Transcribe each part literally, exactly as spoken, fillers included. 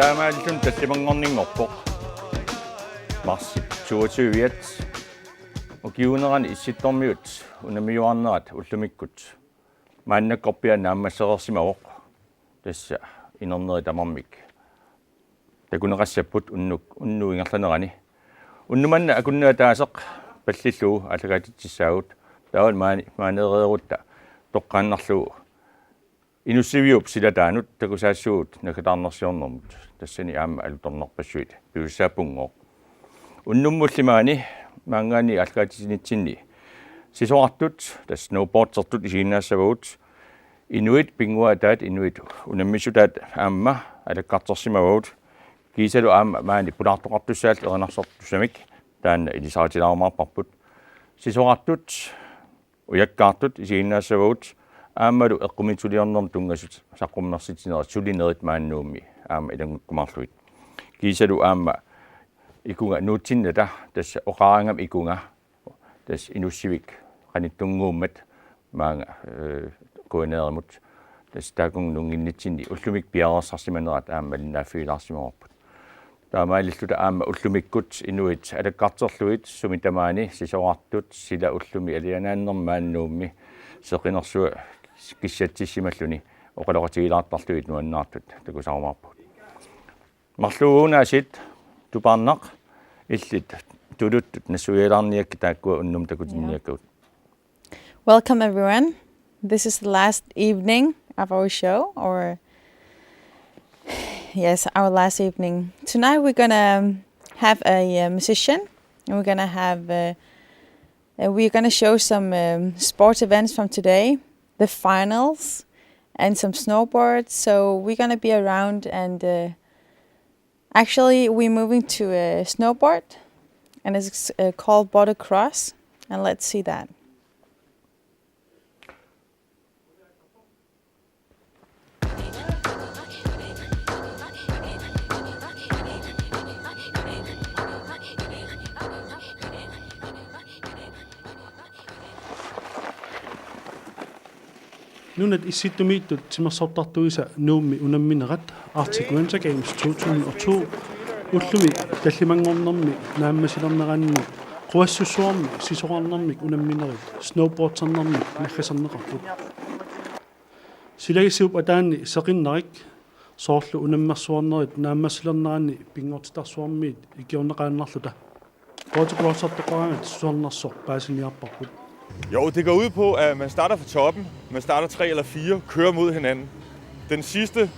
Taamaalilluni tallimanngorninngorpoq. Marsip toogtyve-at ukiuunerani Issittormiut unammiuarnerat ullumikkut maannakkorpiaq naammassereersimavoq. Tassa inerneri tamarmik takuneqassapput unnuk, unnuk ingerlanerani. Unnuk manna akunneri ataaseq pallillugu aallakaatitsissaagut. Taava maani, maaneereerutta toqqaannarlugu Inussiviup silataanut takusaassuugut naggataarnersiornermut, tassani aamma alutornarpassuit pisussaappunngooq. Unnummulli maani maanngaanniit aallakaatitinitsinni sisorartut, tassa snowboardertut isiginnaassavagut, inuit pinnguaataat, inuit unammissutaat aamma alakkartersimavagut, kiisalu aamma maani pulaartoqartussaallu erinarsortussamik taanna ilisaritaarumaarparput. Sisorartut, ujakkaartut isiginnaassavagut aammalu eqqumiitsuliornermut tunngasut saqqummersitsinerit sulinerit maani Nuummi aamma ilanngukkumaarlugit. Kiisalu aamma ikunga nuutsinnata, tassa oqaraangama ikunga, tassa Inussivik qanittunnguummat maanga, eh, K N R-imut, tassa taakunngunnginnitsinni ullumikkut piareersarsimanerat aamma malinnaaffigilaarsimavarput. Taamaalilluta aamma ullumikkut inuit alakkarterlugit sumi tamaani sisorartut sila ullumi alianaannermi maani Nuummi seqinersuaq kissatsimalluni oqaloqatigilaartarlugit nuannaartut takusarumaarpagut. Marluunaasiit Tupaarnaq, illit tuluttut nassuialaarniakkit taakkua unnuk takutinniakkagut. Welcome, everyone. This is the last evening of our show, or yes, our last evening. Tonight we're gonna have a, uh, musician, and we're gonna have, uh, uh, we're gonna show some, um, sports events from today, the finals, and some snowboards. So we're gonna be around, and, uh, actually, we're moving to a snowboard, and it's, uh, called Border Cross, and let's see that. Nunat Issittumiittut timersortartuisa Nuummi unamminerat Arctic Winter Games to tusind og to ullumi tallimanngornermi naammassilerneranni quassussuarmi sisorarnermik unamminerit snowboardernermik naggaserneqarput. Silagissuup ataani seqinnarik soorlu unammersuarnerit naammassilerneranni pinngortitarsuarmiit ikiorneqaannarluta. Border Cross-ertoqaraangat susarnersoq paasiniarparput. Jo, det går ud på, at man starter fra toppen. Man starter tre eller fire, kører mod hinanden. Den sidste,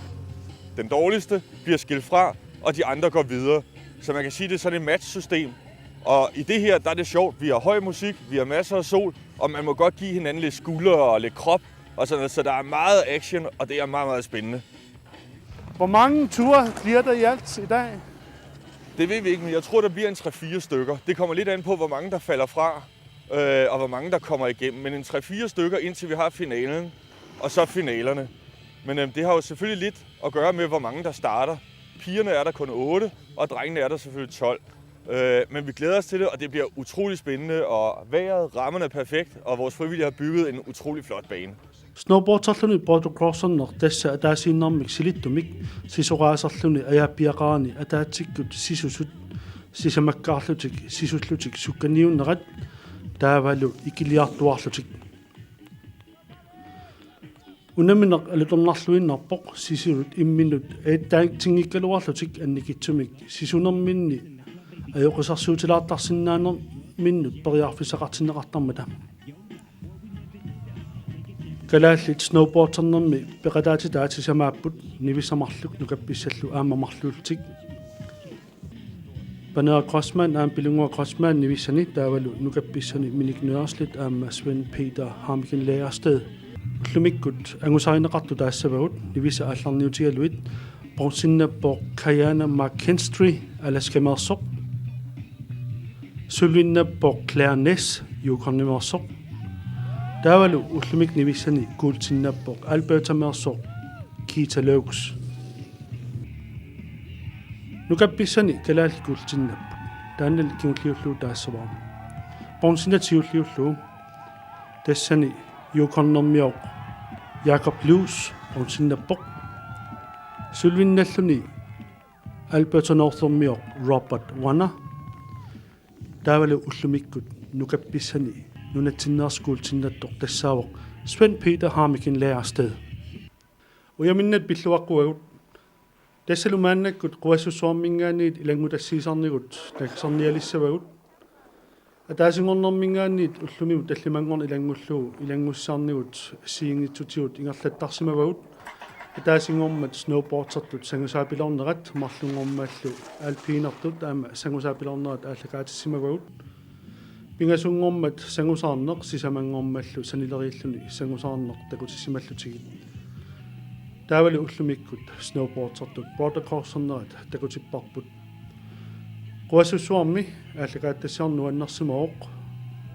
den dårligste, bliver skilt fra, og de andre går videre. Så man kan sige, det er sådan et matchsystem. Og i det her, der er det sjovt. Vi har høj musik, vi har masser af sol, og man må godt give hinanden lidt skuldre og lidt krop, og sådan noget, så der er meget action, og det er meget, meget spændende. Hvor mange ture bliver der i alt i dag? Det ved vi ikke, men jeg tror, der bliver en tre-fire stykker. Det kommer lidt an på, hvor mange der falder fra, øh, og hvor mange der kommer igennem. Men en tre-fire stykker, indtil vi har finalen, og så finalerne. Men øhm, det har jo selvfølgelig lidt at gøre med, hvor mange der starter. Pigerne er der kun otte, og drengene er der selvfølgelig tolv. Øh, men vi glæder os til det, og det bliver utrolig spændende, og vejret, rammerne er perfekt, og vores frivillige har bygget en utrolig flot bane. Snowboarderluni bordercrosserneq tassa ataasiinnarmik silittumik sisoraaserluni ajaappiaqarani ataatsikkut sisusut sisamakkaarlutik sisullutik sukkaniunnerat taavalu ikiliartuaarlutik. Unammineq alutornarluinnarpoq sisulut imminnut attackingikkaluarlutik annikitsumik sisunerminni ajoqisarsuutilaarusinnaanerminnut periarfissaqartinneqartarmata. Kalaallit snowboardernermi peqataatitaat sisamaapput nivissa marluk nukappissallu aamma marluullutik. Paneeraq Kreutzmann aamma Pilunnguaq Kreutzmann nivissani taavalu nukappissani Minik Nørreslet aamma Svend Peter Hamgen Lagersted. Ullumikkut angusarineqartut taassavagut nivissat aallarniutigalugit bronzennappoq Kayana McKinstry Alaskameersoq. Sølvinnappoq Claire Næss Yukonimiorsoq. Taavalu ullumikkut nivissani kuultinnappoq Albertameersoq Kita Laux. Nukappissani kalaallit kuultinnappoq. Taannali kingulliullugu taassavara. Bronzennat siulliullugu. Tassani Yukonermioq Jakob Lewis bronzennappoq. Sølvinnalluni Alberta Northimioq Robert Wanner. Taavalu ullumikkut nukappissani nunatsinneersoq kuultinnattoq tassaavoq Svend Peter Harmikin Lagersted. Ujaminnat pilluaqquagut. Tassalu maannakkut Quassussuarminngaanniit ilanngutassiisarnigut takusarnialissavagut. Ataasinngornerminngaanniit ullumimut tallimanngorneq ilanngullugu ilanngussisarnigut assigiinngitsutigut ingerlattarsimavagut. Ataasinngormat snowboardertut sangusaapiloornerat marlunngormallu alpinertut aamma sangusaapiloornerat aallakaatissimavagut. Pingasunngormat sangusaarneq sisamanngormallu sanileriilluni sangusaarneq takutissimallutigit. Taavalu ullumikkut snowboardertut border crosserinerat takutipparput. Quassussuarmi aallakaatitassiaq nuannersimavoq,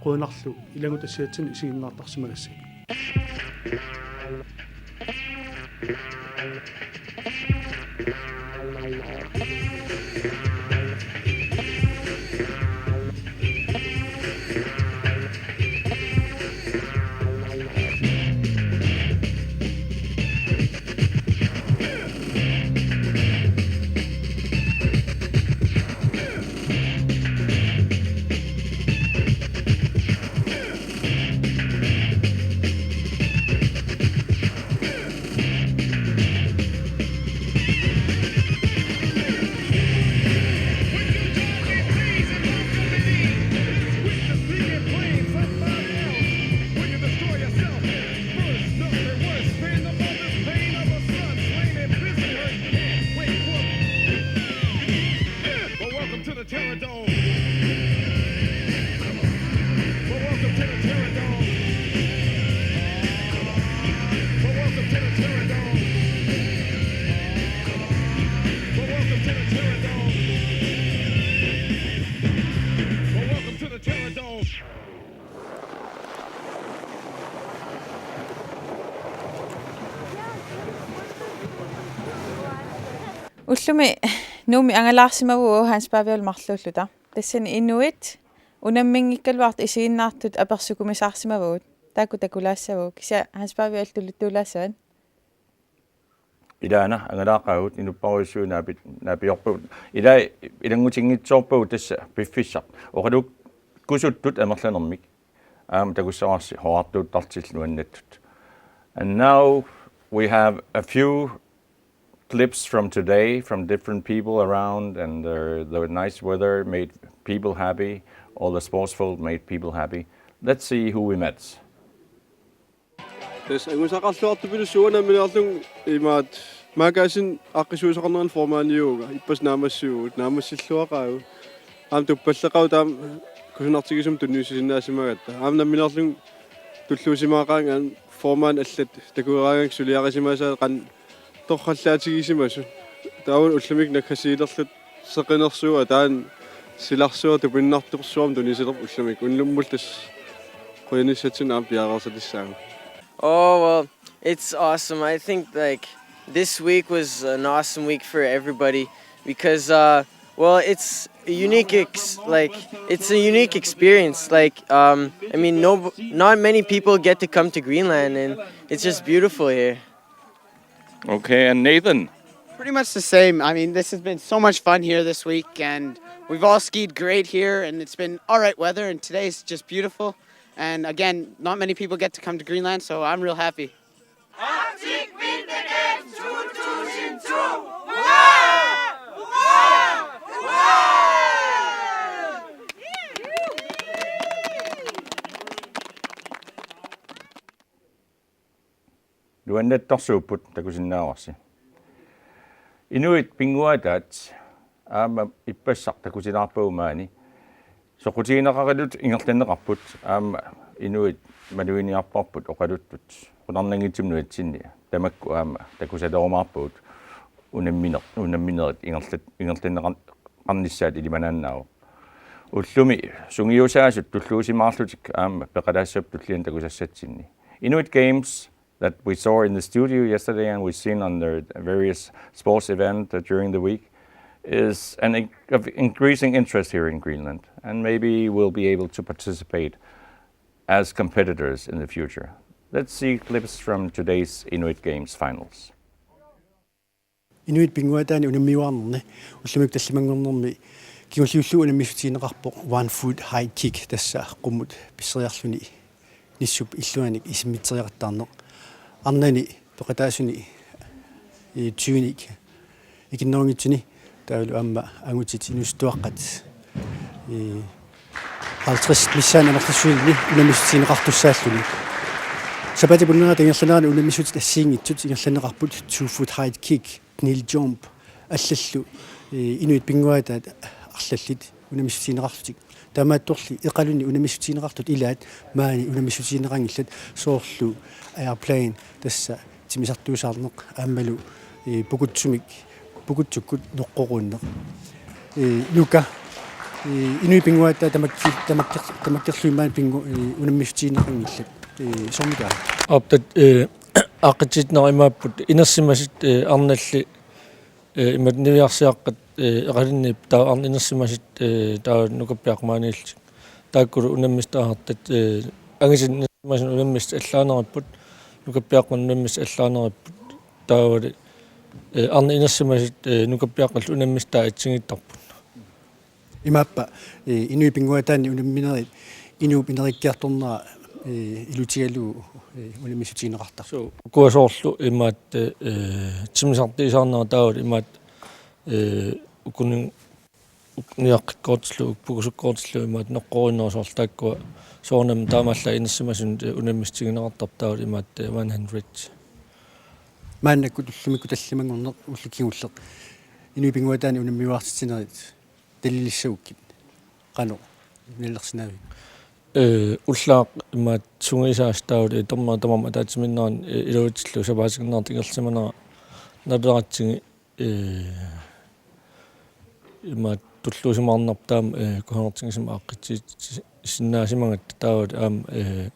qujanarlu ilanngutassiatsinni isiginnaartarsimagassi. But welcome to the Terror Dome. But welcome to the Terror Dome. But welcome to the Terror Dome. But welcome to the Terror Dome. But welcome to the Terror Dome. Ullumi Nuummi angalaarsimavugut Hans Pavialu marluulluta. Tassani inuit unamminngikkaluartut isiginnaartut apersukumisaarsimavagut. Taakku takulaassagut. Kisianni Hans Pavialu tuluttuulaassavat. Ilaana angalaaqaagut, inupparujussuit naapit-, naapiorpagut. Ilai ilanngutinngitsoorpagut tassa piffissaq. Oqalukkusuttut amerlanermik. Aamma takussavarsi hoartuuttartillu nuannattut. And now we have a few clips from today from different people around, and the, the nice weather made people happy. All the sports folk made people happy. Let's see who we met. Tassa angusaqarluartupilussuaq nammineerlunga imaattoq maakaasin aaqqissuussaqarnerani formandiuvugut, ippassaq naammassivugut, naammassilluaqaagut. Aamma tuppalleqaagut taama kusanartigisumik tunniussisinnaasimagatta. Aamma nammineerlunga tulluusimaaqaanga aamma formandit allat takueraangakku suliarisimasaat qanoq torrallaatigisimasut. Taava ullumikkut naggasiilerluta seqinersuaq taanna silarsuaq tupinnartorsuarmik tunisilerpoq ullumikkut. Unnummullu tassa qujanissatsinnut aamma piareersatissaagut. Oh, well, it's awesome. I think, like, this week was an awesome week for everybody because, uh, well, it's a unique ex- like, it's a unique experience. Like, um, I mean, no, not many people get to come to Greenland, and it's just beautiful here. Okay, and Nathan? Pretty much the same. I mean, this has been so much fun here this week, and we've all skied great here, and it's been all right weather, and today's just beautiful. And again, not many people get to come to Greenland, so I'm real happy. Arctic Winter Games two thousand two! Hurraa! Hurraa! Hurraa! Nuannattorsuupput takusinnaavarsi. Inuit pinnguaataat aamma ippassaq takusilaarpagut maani. Soqutigineqarilutik ingerlanneqarput aamma inuit maluginiarparput oqaluttut. Qularnanngitsumik nunatsinni tamakku aamma takusalerumaarpagut unamminer-, unamminerit ingerlat-, ingerlanneqar-, qarnissaat ilimanaannaavoq. Ullumi sungiusaasut tulluusimaarlutik aamma peqataassapput tulliani takusassatsinni. Inuit Games that we saw in the studio yesterday and we've seen on the various sports event, uh, during the week is an in-, of increasing interest here in Greenland, and maybe we'll be able to participate as competitors in the future. Let's see clips from today's Inuit Games finals. Inuit pinnguaataani unammiuaarnerni ullumikkut tallimanngornermi kingulliullugu unammissutigineqarpoq one foot high kick, tassa qummut pisseriarluni nissup illuanik isimmitseriaqattaarneq. Arnani peqataasuni, eh, tyvenik ikinnerunngitsuni taavalu aamma angutit inuusuttuaqqat, eh, halvtreds missaani amerlassuinni unammissutigineqartussaalluni. Sapaatip-akunnera ingerlanerani unammissutit assigiinngitsut ingerlanneqarput two foot high kick, kneel jump allallu, eh, inuit pinnguaataat arlallit unammissutigineqarlutik. Taamaattorli Iqalunni unammissutigineqartut ilaat maani unammissutigineqanngillat, soorlu airplane, tassa timmisartuusaarneq, aammalu, eh, pukutsumik, pukutsukkut noqqoruunneq. Eh, Nuka, eh, inuit pinnguaataat tamakki-, tamakki-, tamakkerlugit maani pinngu-, eh, unammissutigineqanngillat. Eh, soormitaava? Aap, taava, eh, aaqqissuussineq imaapput inersimasut, eh, arnalli, eh, imatut niviarsiaqqat, eh, Iqalunniippoq, taava arnat inersimasut, eh, taava nukappiaqqat maaniillutik. Taakkulu unammissutaasartut, eh, angusat inersimasut unammissut allaanerupput, nukappiaqqat unammissut allaanerupput, taavali, eh, arnat inersimasut, eh, nukappiaqqallu unammissutai assigiittarput. Imaappa, eh, inuit pinnguaataanni unamminerit inuup inerikkiartornera, eh, ilutigalugu, eh, unammissutigineqartarput. So, ukua soorlu imaattoq, eh, timmisartuusaarnera taavalu imaattoq, eh, ukuni-, uk-, niaqqikkoortillugu, uk-, pukusukkoortillugu imaattoq noqqoruunnera soorlu taakkua soorunami taamaallaat inersimasunut, eh, unammissutigineqartarput taavalu imaattoq, eh, one hundred. Maannakkut ullumikkut tallimanngorneq ulloq kingulleq inuit pinnguaataanni unammiuaartitsinerit tallilissagukkit qanoq nalilersinnaavigit? Eh, ullaaq imaattoq sungiusaasut taavalu, eh, dommeri tamarmik ataatsimiinnerani, eh, iluatsillugu sapaatinnguarnerata ingerlasimanera nalileratsigu, eh, imaattoq tulluusimaarnarpoq taama, eh, kusanartigisumik aaqqissuussisinnaasimagatsigit taavalu aamma, eh,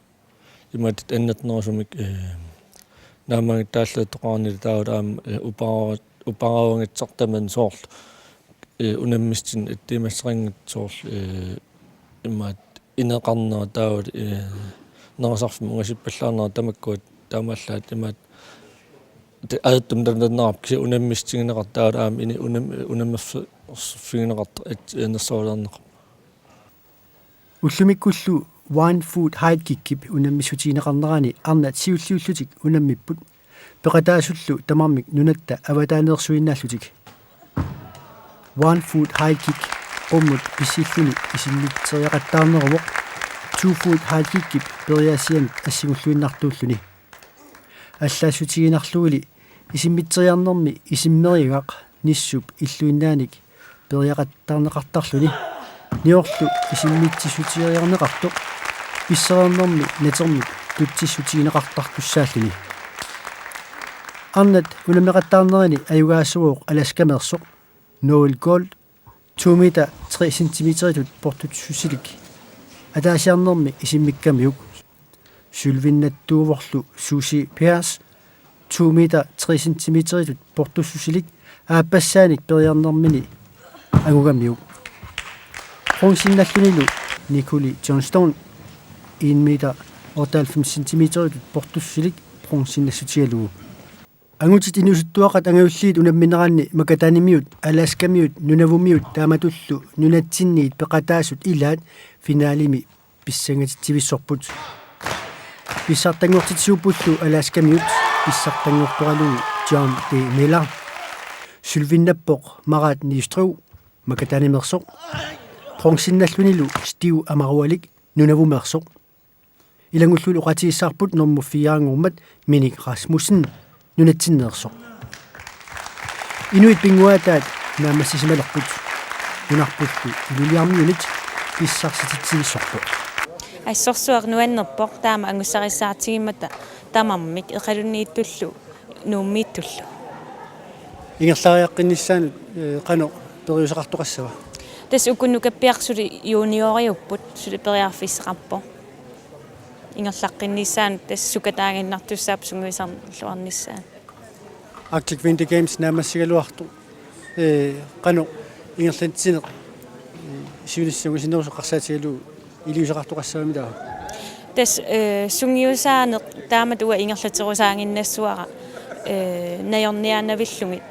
imaattoq annertunerusumik, eh, naammagittaallutik toqarannili taavalu aamma, eh, upaara-, upaaraagassaartut tamanna soorlu, eh, unammissutinik attuumassuteqanngitsut soorlu, eh, imaattoq ineqarnera taavalu, eh, nerusarfimmi ungasippallaarnera tamakkua taamaallaat imaattoq ta-, ajortumik taanna taanna kisianni unammissutigineqartoq taavalu aamma ini unam-, unammerfi-, -figineqartoq at-, eh, nersorulaarneqarpoq. Ullumikkullu one foot high kickip unammissutigineqarnerani arnat siulliullutik unammipput. Peqataasullu tamarmik nunatta avataaneersuinnaallutik. One foot high kick qummut pissilluni isimmitseriaqattaarneruvoq. Two foot high kickip periaasianut assigulluinnartuulluni. Allaassutiginarluguli isimmitseriarnermi isimmeriagaq nissup illuinnaanik periaqattaarneqartarluni. Niorlu isimmitsissutigineqartoq pissareernermi natermik tutsissutigineqartartussaalluni. Arnat unammeqattaarnerani ajugaasuuvoq Alaskameersoq Noel Gold, to meter tre centimeteritut portussusilik ataasiarnermi isimmikkamiuk. Sølvinnattuuvorlu Susie Pearce, to meter tre centimeteritut portussusilik aappassaanik periarnermini angugamiuk. Bronzennallunilu Nicole Johnstone, en meter otteoghalvfems centimeteritut portussusilik bronzennassutigalugu. Angutit inuusuttuaqqat angajulliit unammineranni Makatanimiut, Alaskamiut, Nunavumiut taamatullu nunatsinniit peqataasut ilaat finalimi pissangatitsivissorput. Pissartanngortitsisuuppullu Alaskamiut, pissartanngortoralugu John D. Miller. Sølvinnappoq Marat Nystrøv, Makatanimeersoq. Bronzennallunilu Steve Amarualik, Nunavumeersoq. Ilanngullugulu oqaatigissavarput nummer fire-nngormat Minik Rasmussen, nunatsinneersoq. Inuit pinnguaataat naammassisimalerput. Nunarpullu Ilulissarmiunit pissarsititsivissorpoq. Assorsuaq nuannerpoq taama angussarissaartigimmata tamarmik Iqalunniittullu Nuummiittullu. Ingerlariaqqinnissaanut, eh, qanoq periuseqartoqassava? Tassa uku nukappiartut suli junioriupput, suli periarfissaqarpoq. Ingerlaqqinnissaanut tassa sukataaginnartussaapput sungiusarluarnissaanut. Arctic Winter Games naammassigaluartoq, ee, qanoq ingerlatsineq, ee, siunissami sinnerusoq eqqarsaatigalugu iliuuseqartoqassagami taava. Tassa, ee, sungiusaaneq taamatut uanga ingerlaterusaaginnassavara, ee, najorniaannavillugit.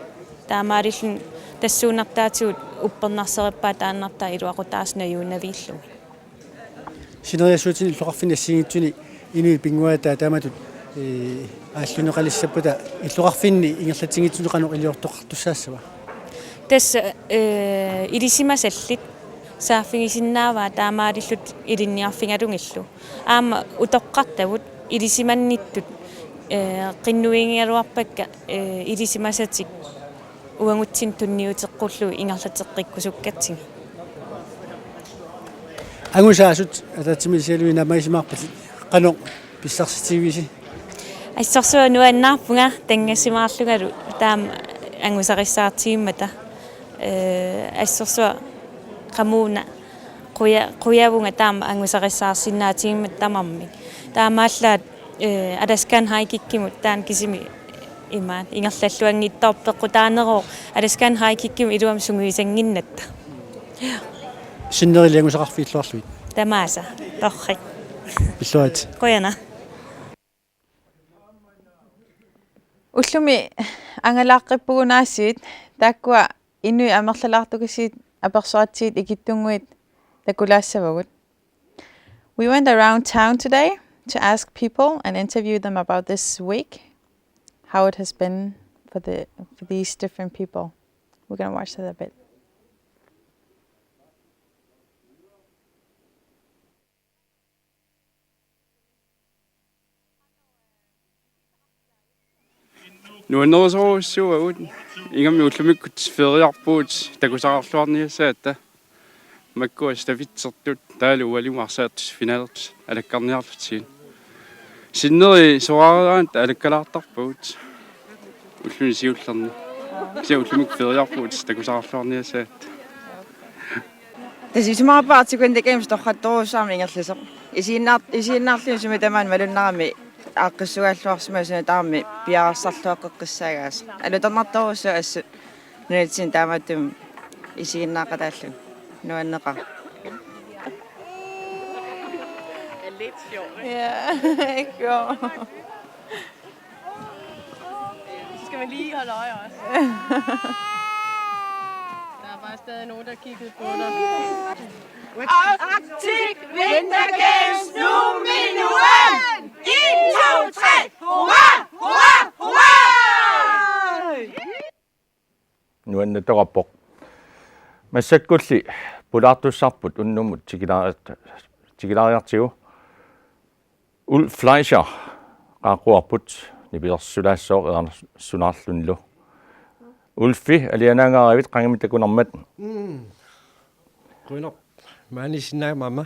Taamaalilluni tassuunartaatigut uppernarsarippaat taannartaa iluaqutaasut najuunnaviillugit. Sineriassuutini illoqarfinni assigiinngitsuni inuit pinnguaataat taamatut, ee, aallunneqalissappata illoqarfinni ingerlatsinngitsuni qanoq iliortoqartussaassava? Tassa, ee, ilisimasallit saaffigisinnaavaat taamaalillutik ilinniarfigalugillu. Aamma utoqqartavut ilisimannittut, ee, qinnuigigaluarpakka, ee, ilisimasatik uagutsinnut tunniuteqqullugu ingerlateqqikkusukkatsigit. Angusaasut ataatsimik isigalugu naammagissimaarpatit, qanoq pissarsitigivisi? Assorsuaq nuannaarpunga tanngassimaarlungalu taama angusarissaartigimmata. Ee, assorsuaq qamuuna quja-, qujavunga taama angusarissaarsinnaatigimmata tamarmik. Taamaallaat, ee, Alaskan High Kickimut taanna kisimi imaat ingerlalluanngitsoorpoq, peqqutaaneruvoq Alaskan High Kickimut iluamik sungiusannginnatta. Sinnerilik angusaqarfik illoqarlugit. Tamaasa, torrak. Pilluarit. Qujanaq. Ullumi angalaaqqippugut aasiit, taakkua inuit amerlalaartukasiit apersoratsigit ikittunnguit takulaassavagut. We went around town today to ask people and interview them about this week, how it has been for the, for these different people. We're gonna watch that a bit. Nuannerusorujussuuvugut, ingammik ullumikkut feriarpugut takusaqarluarniassagatta. Makkua stafetsertut taavalu ualimut arsaattussat finalertussat alakkarniarlugit. Sinneri soraareraangat alakkalaartarpagut ulluni siullerni. Kisianni ullumikkut feriarpugut takusaqarluarniassagatta. Tassa isumaqarpunga Arctic Winter Games torrattorujussuarmik ingerlasoq. Isiginnaar-, isiginnaarluni sumi tamaani malunnarami aaqqissugaalluarsimasoq, tamarmik piareersarluaqqissaagaassaaq. Alutornartorujussuuvoq assut nunatsinni taamaattumik isiginnaaqataalluni. Nuanneqaaq. Ja, ikke? Så skal man lige holde øje også. Der er bare stadig nogen, der kigger på dig. Arctic Winter Games Nuummi Nuan! En, to, tre! Hurra! Hurra! Hurra! Nuannaartoqarpoq. Massakkulli pulaartussarput unnummut tikilaariart-, tikilaariartigu. Ulf Fleischer qaaqquarput nipilersulaassooq eqqarsunaarlunilu. Ulfi, alianaangaaravit qangamit takunermat? Mm. Qujanaq. Maani isiginnaagama aamma.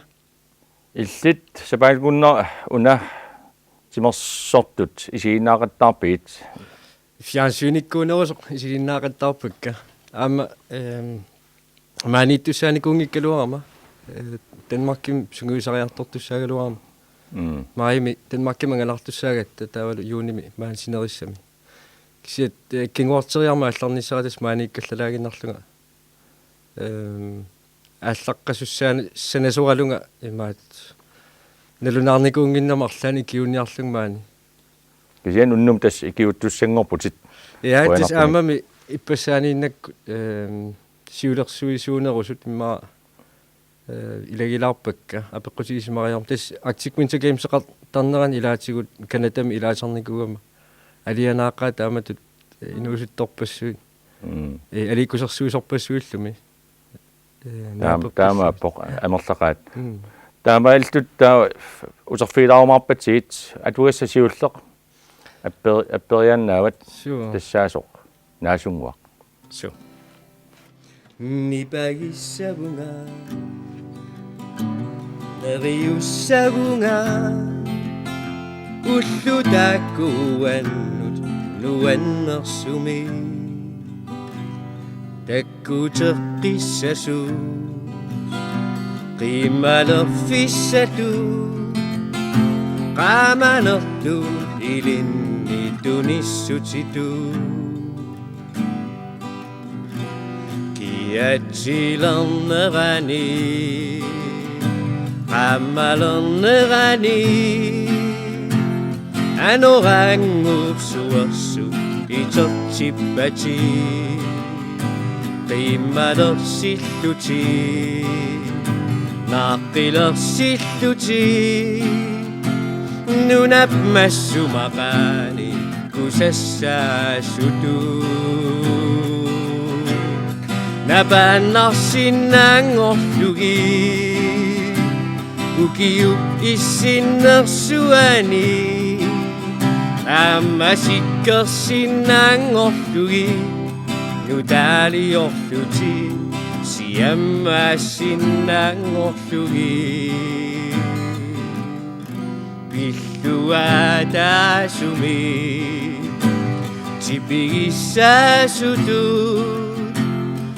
Illit sapaatip-akunnera una timersortut isiginnaaqattaarpigit? Fjernsynikkuunerusoq isiginnaaqattaarpakka. Aamma, ehm, maaniittussaanikuunngikkaluarama, eh, Danmarkimi sungiusariartortussaagaluarama. Mm. Maajimi Danmarkimi angalaartussaagatta taavalu juunimi maani sinerissami. Kisianni, eh, kinguarteriarmat aallarnissara tassa maaniikkallalaaginnarlunga. Ehm, aallaqqasussaana-, sanasoralunga imaat. Nalunaarnikuunnginnama arlaannik ikiuunniarlunga maani. Kisianni unnuk tassa ikiuuttussanngorputit. Ja, tassa qujanartumik. Aammami ippassaaniinnakkut, ehm, siulersuisuunerusut immaqa, eh, ilagilaarpakka apeqqutigisimariarmat. Tassa Arctic Winter Gameseqartarnerani ilaatigut Canadami ilaasornikuugama. Alianaaqaat taamatut, eh, inuusuttorpassuit. Mm. Eh, aliikkusersuisorpassuillumi. Eh, taam-, naaperpassuit. Taamaappoq amerlaqaat. Mm. Taamaalillutit taava uterfigilaarumaarpatsigit atugassaq siulleq apper-, apperiaannaavat. Suu. Tassaasoq Naasunnguaq. Suu. Nipagissavunga, neriussavunga, ullut taakku uannut nuannersumik. Takkuteqqissasoq Imalerfissatut qaamanertut ilinni tunissutitut. Kiatsilernerani, qaamalernerani, anoranngup suersut itertippatit. Qimalersillutit, naqqilersillutit, nunap massumaqaani kusassaasutut. Napaannarsinnanngorlugit ukiup issinnersuani, aamma sikkersinnanngorlugit nutaaliorlutit siammassinnanngorlugit. Pilluaataasumik tipigissaasutut,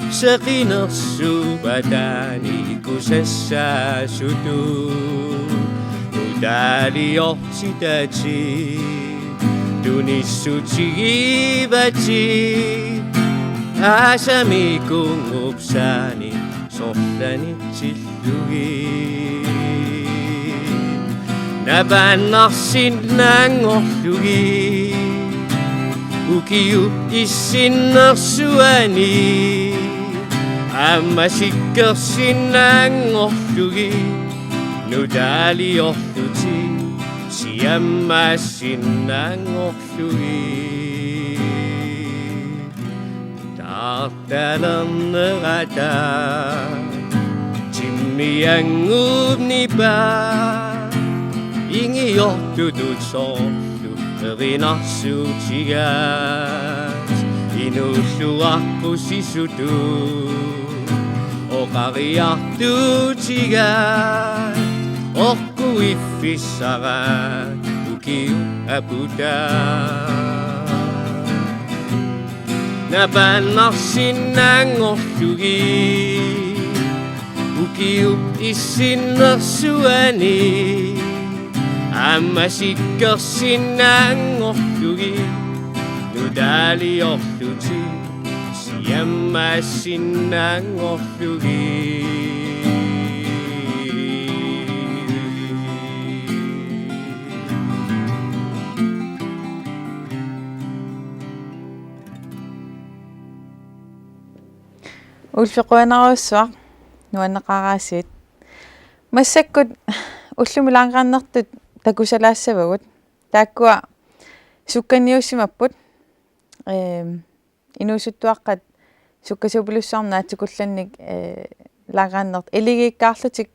seqinersuup ataani kusassaasutut, nutaaliortitatit tunissutigivatit, aasamik kungupsaani sorlanitillugit. Napaannarsinnanngorlugit ukiup issinnersuani, aamma sikkersinnanngorlugit nutaaliorlutit siammassinnanngorlugit. Taartalernerata timmiannguup nipaa ingiortutut soorlu erinarsuutigaat, inuulluaqqusisutut oqariartuutigaat, oqquiffissaraat ukiup aputaa. Napaannarsinnanngorlugit ukiup issinnersuani, aamma sikkersinnanngorlugit nutaaliorlutit siammassinnanngorlugit. Ulfequanarujussuaq, nuanneqaraasiit. Massakkut ullumi langrennertut takusalaassavagut. Taakkua sukkaniussimapput. Ehm, inuusuttuaqqat sukkasuupilussuarnik naatsikullannik, eh, langrennertut iligiikkaarlutik,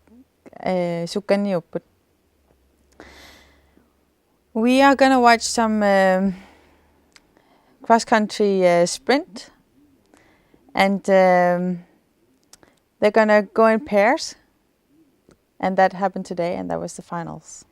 eh, sukkaniupput. We are gonna watch some, um, cross country, uh, sprint, and, um, they're gonna go in pairs, and that happened today, and that was the finals.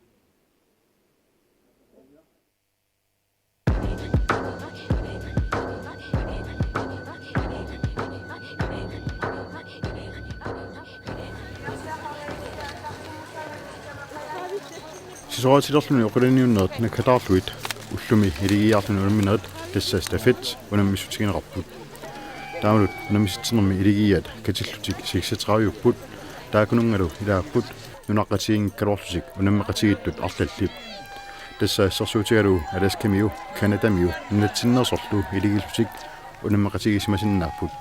Sisoratilerluni oqilaniunnerit nakkataarlugit ullumi iligiiaarluni unamminerit, tassa stafet, unammissutigineqarput. Taamalu unammisitsinermi iligiiaat katillutik seksogtredive-upput, taakkununngalu ilaapput nunaqqatigiinngikkaluarlutik unammeqatigiittut arlallit. Tassa assersuutigalugu Alaskamiu, Canadamiu nunatsinneersorlu iligiillutik unammeqatigiissimasinnaapput.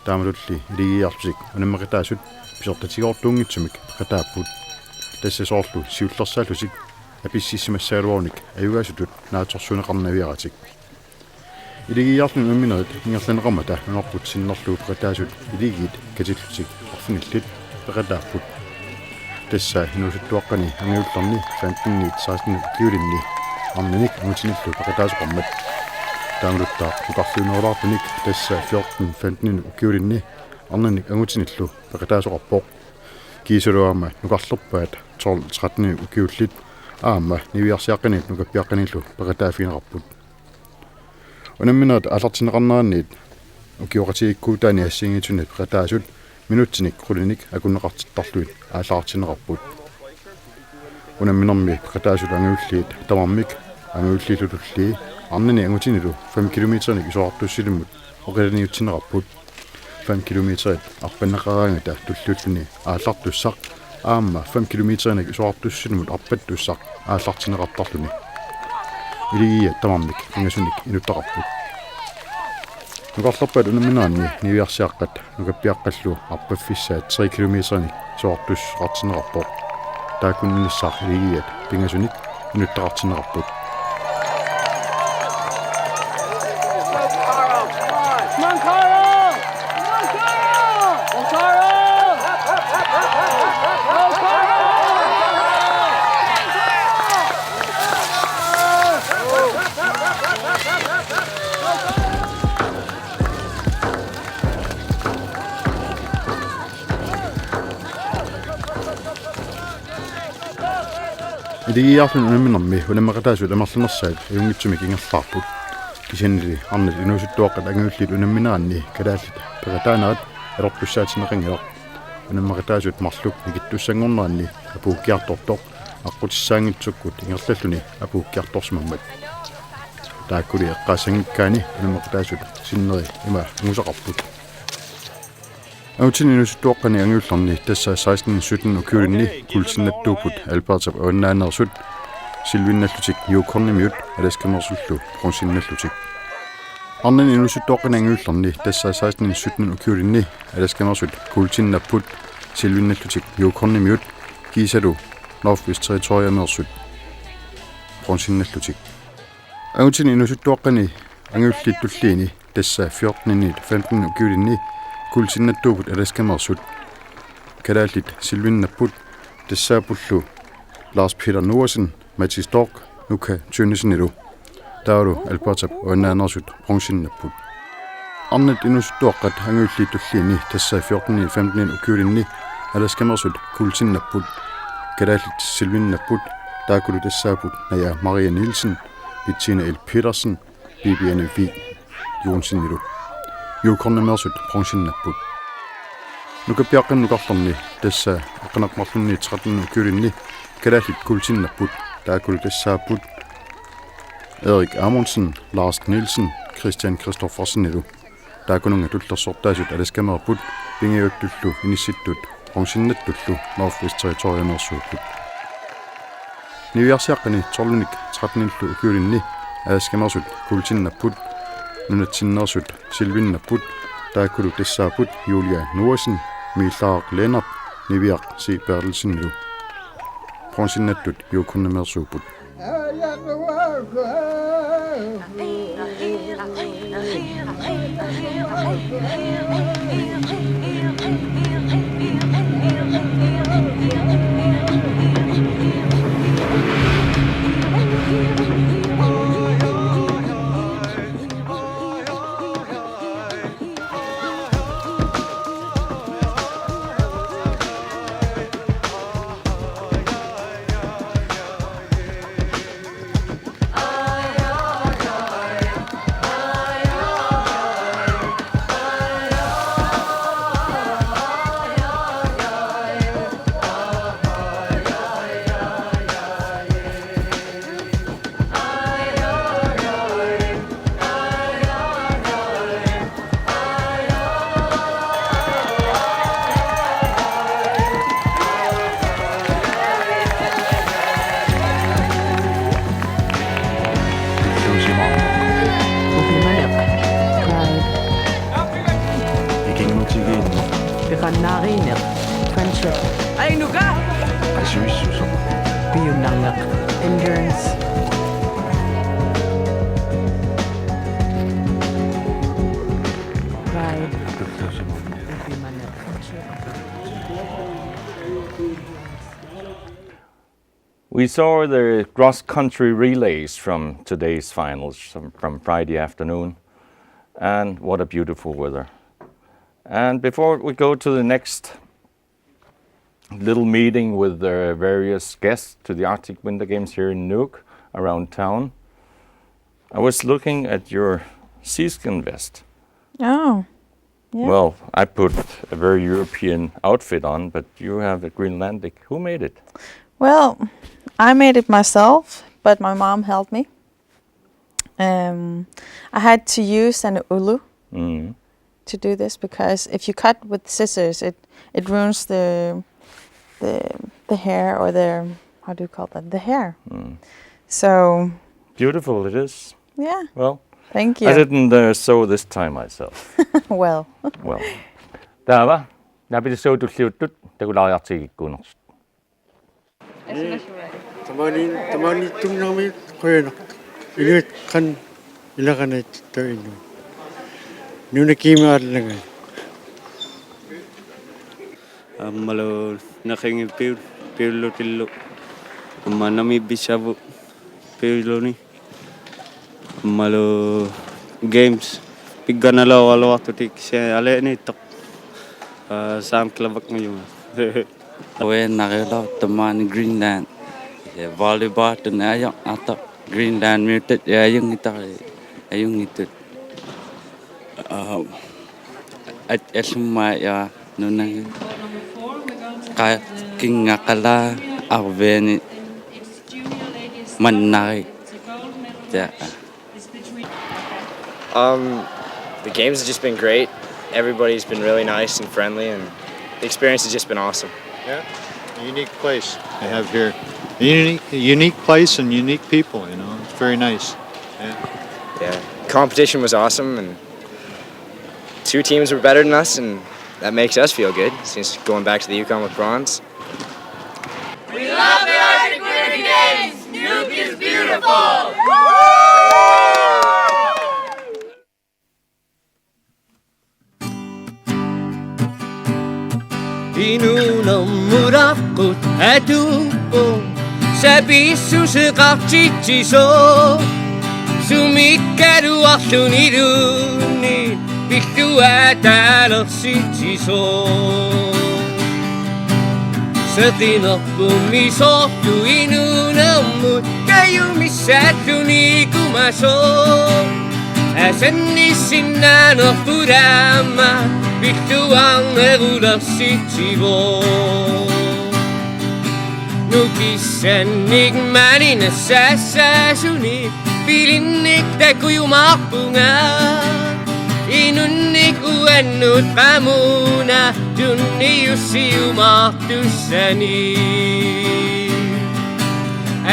Taamatulli iligiiarlutik unammeqataasut pisortatigoortuunngitsumik peqataapput. Tassa soorlu siullersaallutik apississimassagaluarunik ajugaasutut naatsorsuunneqarnaviaratik. Iligiiarluni unamminerit ingerlanneqarmata nunarput sinnerlugu peqataasut iligiit katillutik arfinillit peqataapput. Tassa inuusuttuaqqani angajullerni femteniit seksteninik ukiulinni arnanik angutinillu peqataasoqarmat. Taamaluttaaq nukarliunerulaartunik tassa fjorten femteninik ukiulinni arnanik angutinillu peqataasoqarpoq. Kiisalu aamma nukarlerpaat tolv tretteninik ukiullit aamma niviarsiaqqaniit nukappiaqqaniillu peqataaffigineqarput. Unamminerit aallartinneqarneranniit ukioqatigiikkuutaani assigiinngitsunik peqataasut Minutsinik qulinik akunneqartittarlugit aallartinneqarput. Unamminermi peqataasut angajulliit tamarmik angajulliillu tullii arnani angutinilu fem kilometerinik isorartuussissummut oqilaniutsinneqarput. Fem kilometerit arpanneqaraangata tulliulluni aallartussaq aamma fem kilometerinik isorartuussissummut arpattussaq aallartinneqartarluni. Iligiiat tamarmik pingasunik inuttaqarput. Nukarlerpaat unammineranni niviarsiaqqat nukappiaqqallu arpaffissaat tre kilometerinik isorartuussissuteqartinneqarpoq. Taakkunannissaq iligiiat pingasunik inuttaqartinneqarput. Iligiiarluni unamminermi unammeqataasut amerlanersaat ajunngitsumik ingerlaarput. Kisiannili arnat inuusuttuaqqat angajulliit unammineranni kalaallit peqataanerat atortussaatinneqanngilaq. Unammeqataasut marluk nikittussanngorneranni apuukkiartortoq aqqutissaanngitsukkut ingerlalluni apuukkiartorsimammat. Taakkuli eqqaassanngikkaanni unammeqataasut sinneri ima angusaqarput. Angutini inuusuttuaqqani angajullerni tassa seksten sytten ukiulinni kuultinnattuupput Albertap avannaaneersut silvinnallutik Yukonimiut Alaskameersullu bronzinnallutik. Arnani inuusuttuaqqani angajullerni tassa seksten sytten ukiulinni Alaskameersut kuultinnapput silvinnallutik Yukonimiut kiisalu Northwest Territoriameersut bronzinnallutik. Angutini inuusuttuaqqani angajulliit tulliini tassa fjorteninnit femten ukiulinni kuultinnattuupput Alaskameersut. Kalaallit silvinnapput tassaappullu Lars Peter Noersen, Mati Storch, Nuka Tønnesen-ilu. Taavalu Albertap avannaaneersut bronzinnapput. Arnat inuusuttuaqqat angajulliit tulliini tassa fjorteninnit femten ukiulinni Alaskameersut kuultinnapput. Kalaallit silvinnapput. Taakkulu tassaapput Naja Maria Nielsen, Bettina L. Petersen, Bibiane V. Johnsen-ilu. Yukonimeersut bronzinnapput. Nukappiaqqani nukarlerni tassa aqqaneq-marlunni tretten ukiulinni kalaallit kuultinnapput. Taakkulu tassaapput Erik Amundsen, Lars Nielsen, Christian Christoffersen-ilu. Taakkununnga tullersortaasut Alaskameerput pingajuattullu inissittut bronzinnattullu Northwest Territoriameersuupput. Niviarsiaqqani tolvinik trettenillu ukiulinni Alaskameersut kuultinnapput, nunatsinneersut silvinnapput, taakkulu tassaapput Julia Noersen, Miillaaq Lennert, Niviaq C. Berthelsen-ilu. Bronzinnattut Yukonimeersuupput. Ukimaneq. Pride. Ikinngutigin. Peqannaarineq. Friendship. Ainuga. Asuissusoq. Piunnarneq. Endurance. Pride. Ukimaneq. We saw the cross-country relays from today's finals, from, from Friday afternoon, and what a beautiful weather. And before we go to the next little meeting with the various guests to the Arctic Winter Games here in Nuuk, around town, I was looking at your sealskin vest. Oh. Yeah. Well, I put a very European outfit on, but you have a Greenlandic. Who made it? Well, I made it myself, but my mom helped me. Um, I had to use an ulu Mm. to do this, because if you cut with scissors, it, it ruins the, the, the hair, or the, how do you call that? The hair. Mm. So, Beautiful it is. Yeah. Well, thank you. I didn't uh, sew this tie myself. Well. Well. Taava, napilissagut tulliuttut takulaariartigikkuunersut. Tamaani, tamaani tunngami qujanaq. Inuit qanoq ilaqanaatsittoq inuit. Nunap kiimaarlanga. Aammalu naqingipiul, piullutillu. Aamma namiippissavut piulluni. Aammalu games. Pikkanaluaraluartutik kisianni alianittoq. Aa, saam klavak ngajunga. Uannariulor tamaani Greenland. Ja, volleyball tunaajo ato Greenland miutat ja ajunngitari ajunngitut. Aa, at asumma ja nunangi. Qa kingaqala arviani mannari. Ja. Um, the games have just been great. Everybody's been really nice and friendly, and the experience has just been awesome. Yeah, a unique place they have here. A unique, a unique place and unique people, you know. It's very nice. Yeah. Yeah, competition was awesome, and two teams were better than us, and that makes us feel good since going back to the Yukon with bronze. We love the Arctic Winter Games! Nuuk is beautiful! Inuunermut aqqut atuuppoq, sapiissuseqartitsisoq, sumikkaluarluniluunniit pilluaataalersitsisoq. Seqinerpummi soorlu inuunermut kajumissaalluni ikumasoq. Asannissinnaanerput aamma pilluarnerulersitsivoq. Nukissannik maani nassaassaasunik pilinnik takujumaarpunga. Inunnik uannut qamuuna tunniussiumaartussani.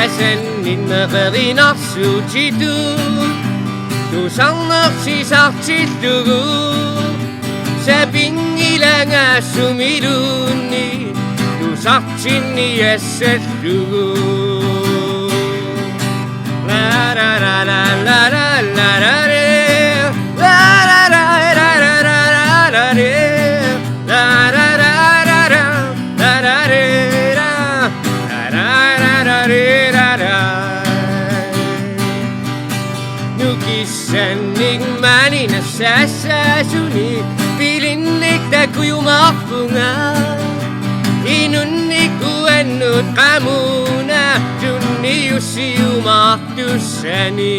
Asanninneq erinarsuutitut tusarnersisartillugu. Sapinngilanga sumiluunniit tusartinniassallugu. Nukissannik maani nassaassaasunik pilinnik takujumaarpunga. Inunnik uannut qamuuna tunniussiumaartussani.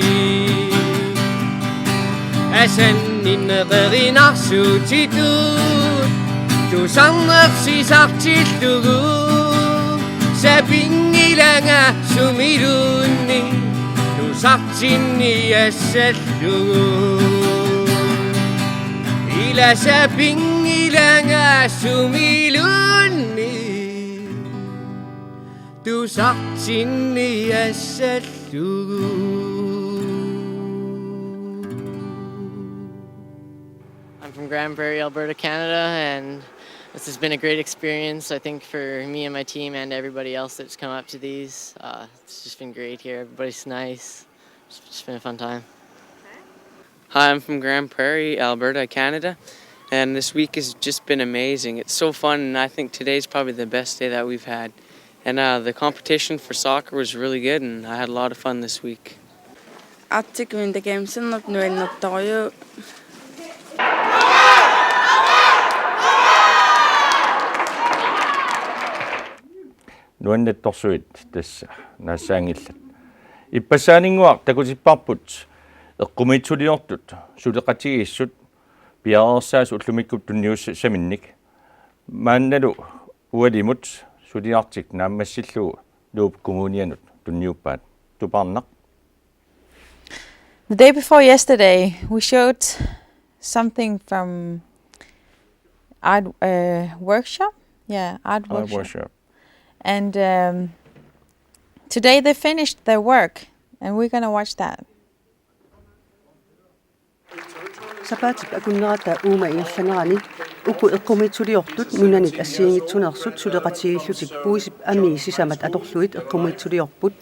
Asanninneq erinarsuutitut tusarnersisartillugu. Sapinngilanga sumiluunniit tusartinniassallugu. Ila sapinngilanga sumiluunniit tusartinniassallugu. I'm from Grande Prairie, Alberta, Canada, and this has been a great experience, I think, for me and my team and everybody else that's come up to these. Uh, it's just been great here. Everybody's nice. It's just been a fun time. Hi, I'm from Grande Prairie, Alberta, Canada, and this week has just been amazing. It's so fun, and I think today's probably the best day that we've had. And uh, the competition for soccer was really good, and I had a lot of fun this week. Arctic Winter Games-inik nuannertorujussuuvoq. Nuannertorsuit tassa naassaanngillat. Ippassaaninnguaq takutipparput eqqumiitsuliortut suleqatigiissut piareersaasoq ullumikkut tunniussaminnik. Maannalu ualimut suliartik naammassillugu Nuup Kommunianut tunniuppaat. Tupaarnaq. The day before yesterday, we showed something from art, uh, workshop. Yeah, art Art workshop. Workshop. And, um, today they finished their work, and we're gonna watch that. Sapaatip akunnerata uuma ingerlanerani uku eqqumiitsuliortut nunanit assigiinngitsuneersut suleqatigiillutik puisip amii sisamat atorlugit eqqumiitsuliorput.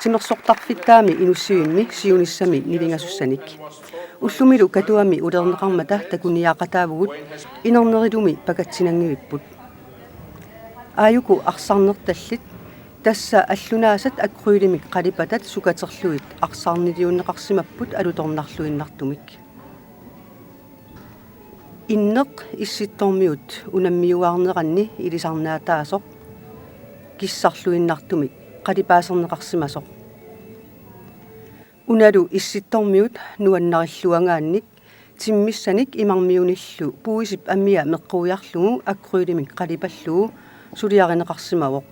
Timersortarfittaami Inussivimmi siunissami nivingasussanik. Ullumilu Katuami ulerneqarmata takuniaaqataavugut, inernerilumi pakatsinanngivipput. Aajuku arsarnertallit, tassa allunaasat akrylimik qalipatat sukaterlugit arsarniliunneqarsimapput alutornarluinnartumik. Inneq Issittormiut unammiuaarneranni ilisarnaataasoq kissarluinnartumik qalipaaserneqarsimasoq. Unalu Issittormiut nuannarilluangaannik timmissanik imarmiunillu puisip amia meqquiarlugu akrylimik qalipallugu suliarineqarsimavoq.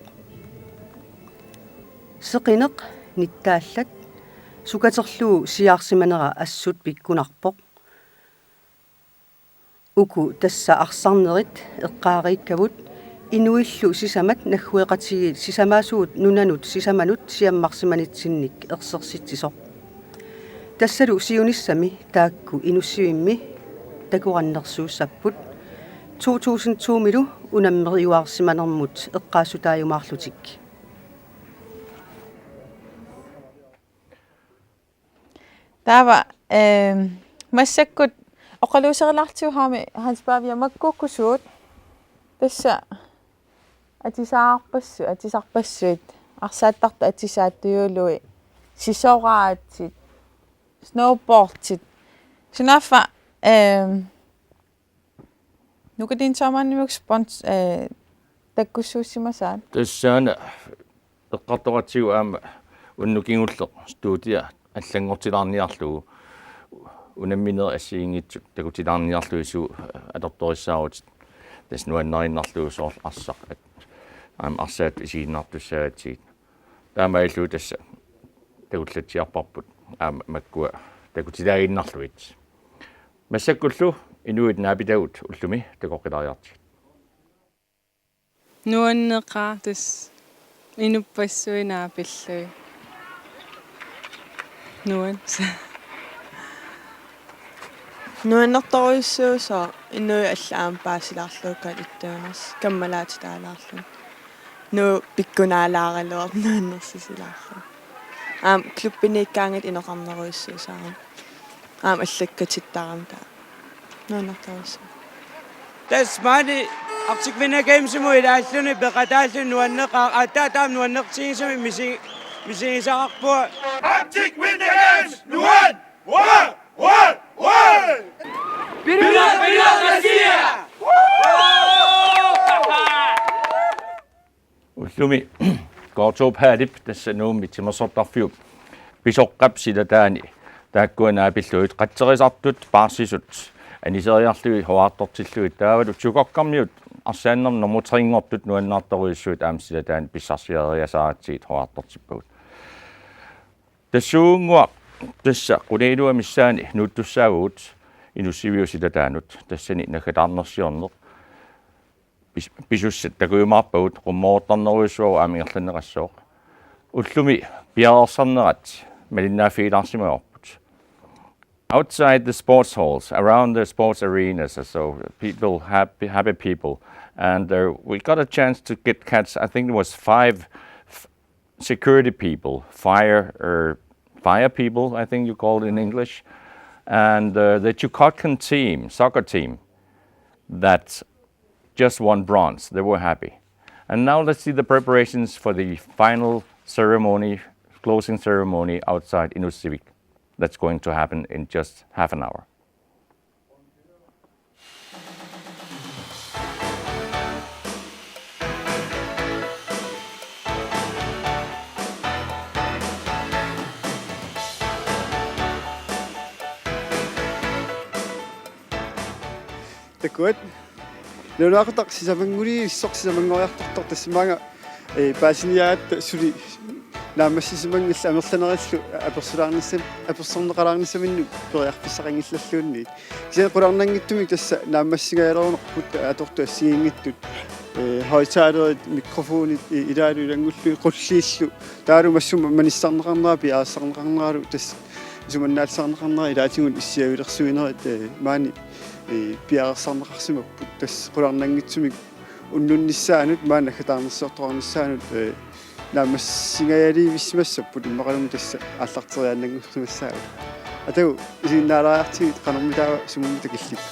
Seqineq nittaallat sukaterlugu siaarsimanera assut pikkunarpoq. Uku tassa arsarnerit eqqaariikkavut inuillu sisamat naggueqatigiit sisamaasugut nunanut sisamanut siammarsimanitsinnik ersersitsisoq. Tassalu siunissami taakku Inussivimmi takorannersuussapput to tusind to-milu unammeriuaarsimanermut eqqaassutaajumaarlutik. Taava, ehm, massakkut oqaluuserilaartigu aamma Hans Pavia makkuukkusuut tassa atisaarpassu-, atisarpassuit, arsaattartut atisaat tujului, sisoraatsit, snowboardsit. Sunaaffa, ehm, Nukittunik Soormannimut spons-, eh, takkussuussimasaat. Tassaana eqqartoratsigu aamma unnuk kingulleq studia allanngortilaarniarlugu unamminerit assigiinngitsut takutilaarniarlugit suut atortorissaarutit. Tassa nuannarinnarlugu soorlu arsaq, at-, aamma arsaat isiginnaartussaagatsigit. Taamaalillutik tassa takullatsiarparput aamma makkua takutilaaginnarlugit. Massakkullu inuit naapitagut ullumi takoqqilaariartigit. Nuanneqaaq tassa inuppassuit naapillugit. Nuan-, nuannertorujussuusoq inuit allat aamma paasilaarlugit ittuunersoq kammalaatitaalaarlugit. Nuup pikkunaalaaraluarpoq nuannersisilaarluni. Aamma klubbiniikkaangatta inoqarnerujussuusarami. Aamma allakkatittarami taava. Nuannertorujussuuvoq. Tassa maani Arctic Winter Gamesimut ilaalluni peqataalluni nuanneqaaq, aatsaat taama nuannertigisumik misi-, misigisaqarpunga. Arctic Winter Games, nuan! Uaa! Uaa! Uaa! Pila, pila, Asia! Ullumi Gortrup Hallip tassa Nuummi timersortarfiup pisoqqap silataani taakkua naapillugit qatserisartut paarsisut aniseriarlugit huaartortillugit taavalu Tjukokkarmiut arsaannermi nummer tre-nngortut nuannaartorujussuit aamma silataani pissarsiariasaaratsigit huaartortippagut. Tassuugunnguaq tassa qunigilua missaani nuuttussaavugut Inussiviup silataanut, tassani naggataarnersiorneq. Pis-, pisussat takujumaarpagut, qummoortarnerujussuaq aamma ingerlanneqassooq. Ullumi piareersarnerat malinnaaffigilaarsimavarput. Outside the sports halls, around the sports arenas, so people, happy, happy people. And, uh, we got a chance to get, catch, I think it was five f-, security people, fire, or fire people, I think you call it in English, and, uh, the Chukotkan team, soccer team, that just won bronze. They were happy. And now let's see the preparations for the final ceremony, closing ceremony outside Inussivik. That's going to happen in just half an hour. Takuat. Nalunaaqutaq sisamannguliissoq sisamanngoriartortoq, tassa maanga, eh, paasiniaat suli naammassisimanngillat amerlanerillu apersulaarnissam-, apersorneqalaarnissaminnut periarfissaqanngillalluunniit. Kisianni qularnanngitsumik tassa naammassingajalernerput atortut assigiinngitsut, eh, højttalerit, mikrofonit, eh, ilaalu ilanngullugit qulliillu. Taavalu massakkut manissarneqarnera, piareersarneqarneralu tassa isumannaallisarneqarnera ilaatigut issiavilersuinerit, eh, maani, eh, piareersarneqarsimapput. Tassa qularnanngitsumik unnunnissaanut, maani naggataarnersiortoqarnissaanut, eh, naammassingajaliivissimassapput, immaqaluunniit tassa aallarteriaannanngussimassaagut. Atagu isiginnaalaariartigit qanormitaava sumut takillit.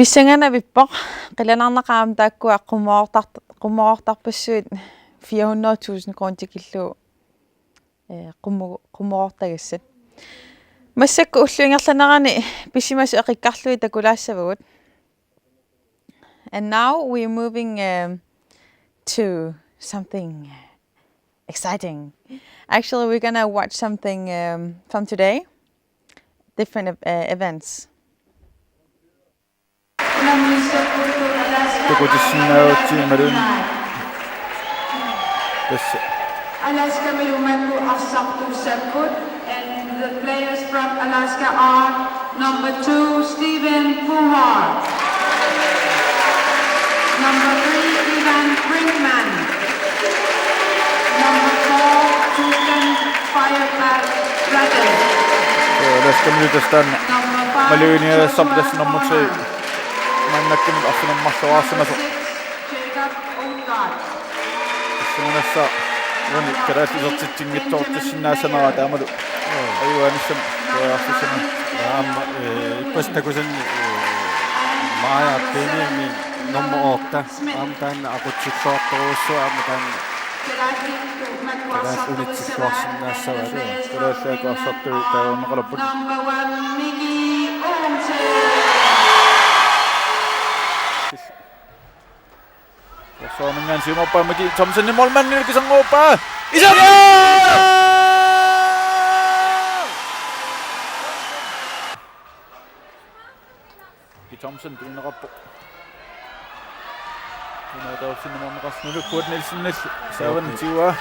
Pissanganavippoq, qilanaarnaqaaq aamma taakkua qummoroortart-, qummoroortarpassuit fire hundrede tusind kroner tikillugu, eh, qummu-, qummoroortagassat. Massakkut ullup ingerlanerani pisimasut eqikkarlugit takulaassavagut. And now we're moving, um, to something exciting. Actually, we're gonna watch something, um, from today, different ev-, uh, events. Takutissinnaagutsigit imaluunniit. Tassa. Alaskamilu makku arsartuussapput, and the players from Alaska are number two, Stephen Puha. Number three, Ivan Brinkman. Number four, Tristan Firebat Blatty. Alaskamilu tassa taanna. Number five, Maluginiagassarput tassa nummer tre. Maannakkumut arfineq-marloraarsimasoq. Jacob Utgaard. Pissanganassaaq uani kalaallit isertitsinngitsoortissinnaassanera taamalu. Ajugaanissami periarfissamik. Aamma, eh, ippassaq takusanni, eh, Maja Benjamin nummer otte. Aamma taanna aqutsilluartorujussuaq, aamma taanna kalaallit unitsilluarsinnaassavaat. Kalaallit arsartui taagorneqalerput. Number one, Miki Olsen. Forsvariminngaanniit siumoorpaa Miki Thomsen, målmandip kisarngorpaa. Isertitaq! Miki Thomsen tunineqarpoq. Una taussin nummer qassnulu Kurt Nielsenillu saavanni tigua.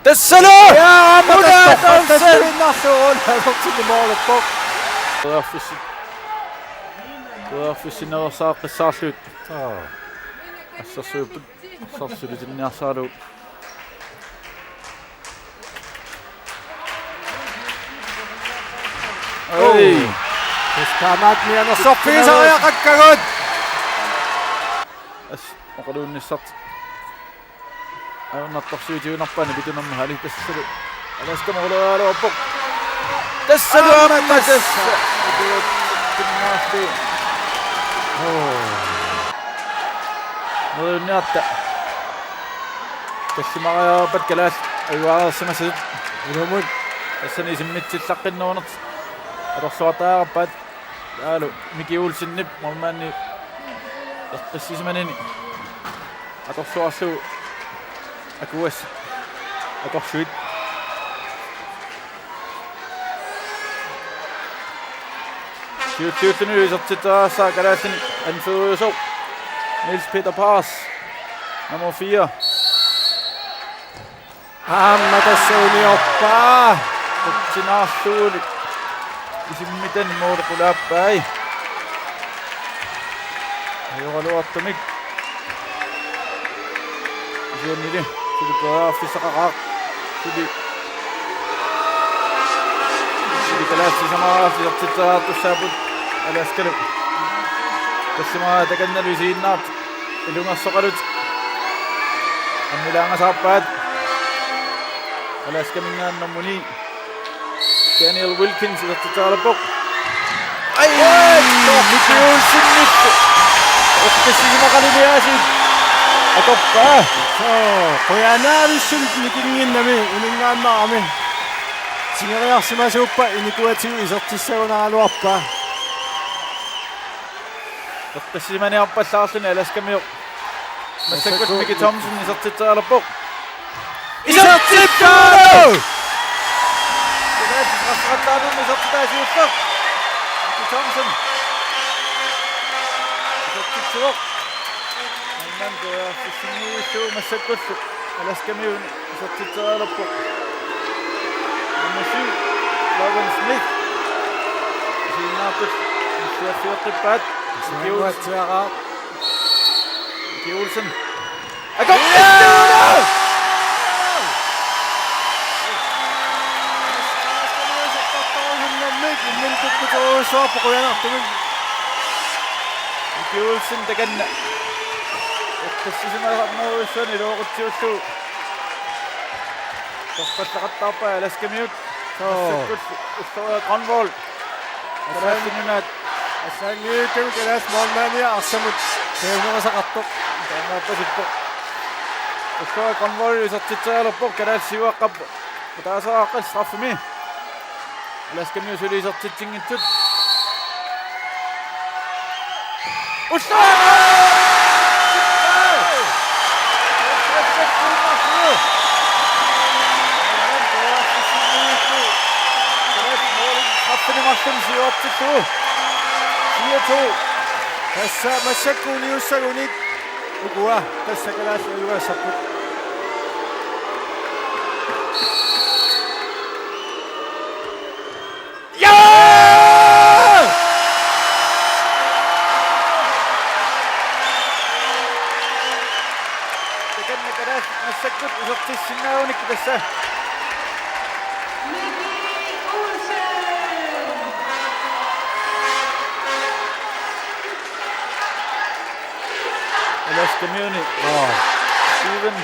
Tassalu! Ja, Una Adolfsen! Tassalu innarlugu Una Adolfsen målippoq. Periarfissi-, periarfissinneqarsaqqissaarlugu. Assersuipput. Assersulitinniarsaralugu. Oi. Tassa taamaattumik anersorfigisariaqakkagut. As oqaluunnissartik. Ajornartorsiutiginerpaani pitunermut ali tassalu. Alaska måleriaraluarpoq. Tassalu aamma tassa. Tunnaarti. Neriunniarta. Tallimariarpat kalaallit ajugareersimasut. Ilumut. Tassani isimmitsillaqqinnerunertik atorluartariaqarpaat. Taavalu Miki Olsenip målmandi eqqissisimanini atorluarlugu Akuas atorluit. Siulliulluni isertitseriarpaa kalaallini anføreriusoq Niels Peter Paas, nummer fire. Aamma tassa uniorpaa. Qutsinaarlugulu isimmitani måli qulaappai. Ajoraluartumik. Kisiannili suli periarfissaqaqaaq. Suli, suli kalaallit sisamat isertitseriartussaapput Alaskalu. Tassalu takannalu isiginnaartut ilungersoqalutik ammilaangasaarpaat. Alaskaminngaanniit nummer ni, Daniel Wilkins, isertitseriarpoq. Ai, Miki Olsenip eqqissisimaqaluni aasiit atorpaa. Soo, qujanarujussuaq nikinnginnami uninngaannarami. Tigoriarsimasuuppat inikuatigut isertissagunaraluarpaa. Eqqissisimaniarpallaarluni Alaskamiut. Massakkut Miki Thomsen isertitseriarpoq. Isertittuuvoq! Kalaallit straffeqattaanermi isertitaa siulleq. Miki Thomsen. Isertittuuvoq. Annan periarfissinniillugu massakkullu Alaskamiuni isertitseriarpoq. Nummer syv, Logan Smith. Isiginnaartut isertitseriaqarpaat. Miki Olsen. Siaruatsiaraa. Miki Olsen. Akoq! Miki Olsen takanna. Eqqissisimasarnerujussuarnik iluaqutsiullugu. Torpallaqattaarpaa Alaskamiut. Soo. Massakkut Ulloa Grønvold. Kalaallit Nunaat. Assangiikkami kalaallit målmandia arsamut taamaasaqartoq. Taamaappoq. Ulloa Grønvold isertitseriarpoq, kalaallit siuaqqat ataasiaqqat straffemi. Alaskamiut suli isertitsinngitsut. Ulloa! Straffenik marlunnik siuartillugu. Fire to. Tassa massakkut uniussagunik ukua tassa kalaallit ajugaassapput. Ja! Takanna kalaallit massakkut isertissinnaagunik tassa. Alaskamiuni. Aa. Steven.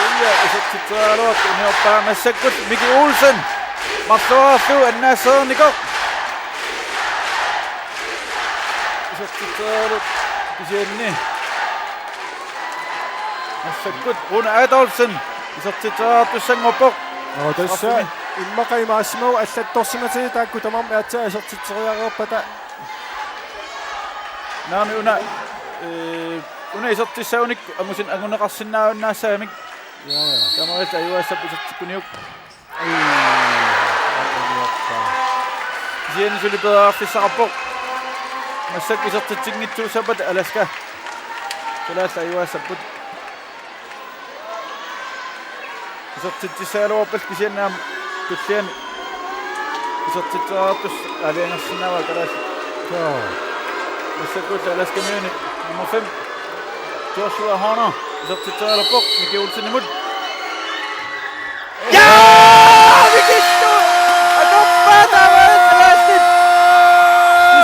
Uja isertitseriaraluartoq uniorpaa massakkut Miki Olsen. Marluarlu annaassernikoq. Isertitseriaraluartoq kisianni. Massakkut Rune Adolfsen isertitseriartussanngorpoq. Aa, tassa straffemi. Immaqa imaassimavoq allattorsimatigit taakku tamarmik aatsaat isertitseriareerpata. Naamik una, eh, una isertissagunik amusin anguneqarsinnaajunnaassagamik. Ja, ja. Taamaalillutik ajugaassapput isertikkuniuk. Ai, ai, ai, ai. Kisianni suli periarfissaqarpoq. Massakkut isertitsinngitsuussappat Alaska. Kalaallit ajugaassapput. Isertitsissagaluarput kisianni aamma tulliani isertitseriartussaq aalajangersinnaavaa kalaallit. Joo. Massakkut Alaskamiuni nummer fem, Joshua Horner, isertitseriarpoq Miki Olsenimut. Ja! Mikittu! Atorpaa taava kalaallit!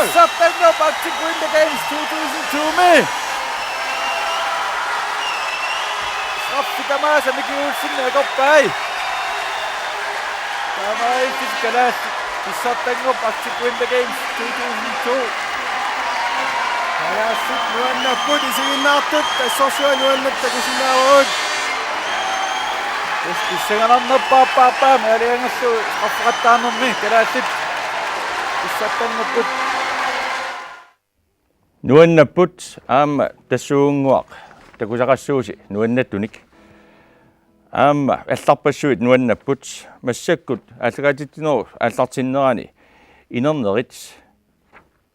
Pissartanngorput Arctic Winter Games two thousand two-mi. Straffi tamaasa Miki Olsen atorpai. Taamaalillutik kalaallit pissartanngorput Arctic Winter Games two thousand two. Kalaallit nuannapput isiginnaartut, assorsuaq nuannaat takusinnaavagut. Tassa pissanganarnerpaappaappaami aalajangerlugu straffeqattaarnermi kalaallit pissartanngorput. Nuannapput aamma tassuugunnguaq takusaqassuusi nuannattunik. Aamma allarpassuit nuannapput massakkut aallakaatitsinerup aallartinnerani inernerit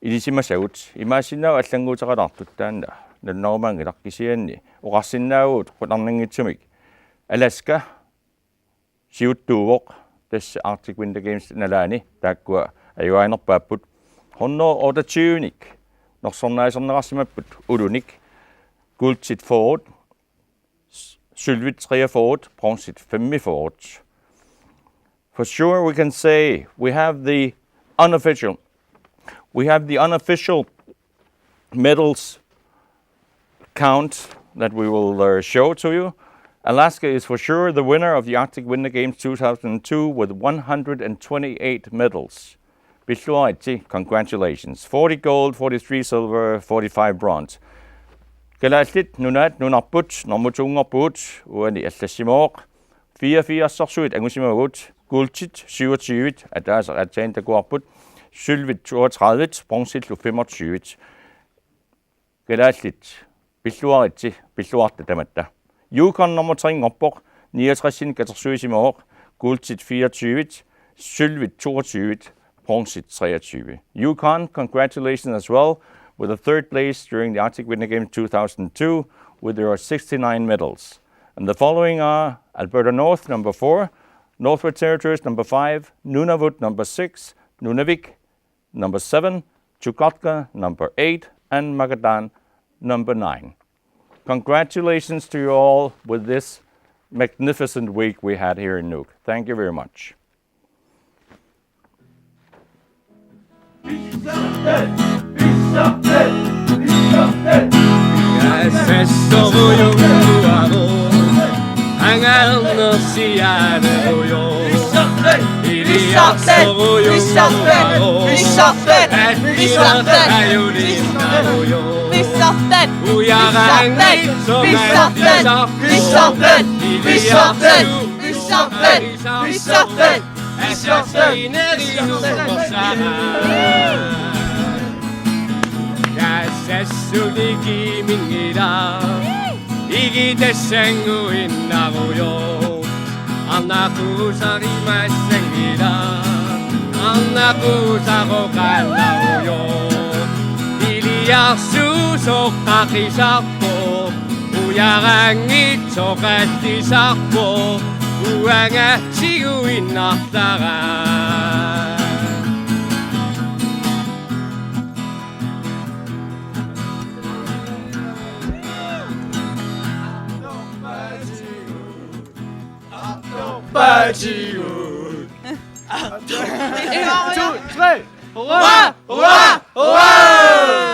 ilisimasagut imaassinnaavoq allannguuteqalaartut taanna nalunarumaanngilaq kisianni oqarsinnaavagut qularnanngitsumik Alaska siuttuuvoq tassa Arctic Winter Games nalaani taakkua ajugaanerpaapput. Hundrede otteogtyve-nik norsornaaserneqarsimapput ulunik, guldit fyrre, sølvit treogfyrre, bronzit femogfyrre. For sure we can say we have the unofficial, we have the unofficial medals count that we will uh, show to you. Alaska is for sure the winner of the Arctic Winter Games two thousand two with one hundred twenty-eight medals. Pilluaritsi, congratulations. Forty gold, forty-three silver, forty-five bronze. Kalaallit Nunaat nunarput normu to-nngorpugut, uani allassimavoq. Fireogfirsersuit angusimavagut, guldit syvogtyve, ataaseq aatsaat takuarput, sølvit toogtredive, bronzillu femogtyve. Kalaallit, pilluaritsi, pilluarta tamatta. Yukon nummer tre-nngorpoq, niogtres katersuisimavoq, guldit fireogtyve, sølvit toogtyve, bronzit treogtyve. Yukon, congratulations as well with the third place during the Arctic Winter Games two thousand two with your sixty-nine medals. And the following are Alberta North, number four, Northwest Territories, number five, Nunavut, number six, Nunavik, number seven, Chukotka, number eight, and Magadan, number nine. Congratulations to you all with this magnificent week we had here in Nuuk. Thank you very much. Pissartat! Pissartat! Kassassunik iminngilaat, igitassanguinnarujoq. Arnaqusarimassanngilaat, arnaqusaroqannarujoq. Iliarsuusoq qaqisarpoq, ujaranngitsoq qallisarpoq, uanga tiguinnartara. Two, three. Hurra! Hurra! Hurra!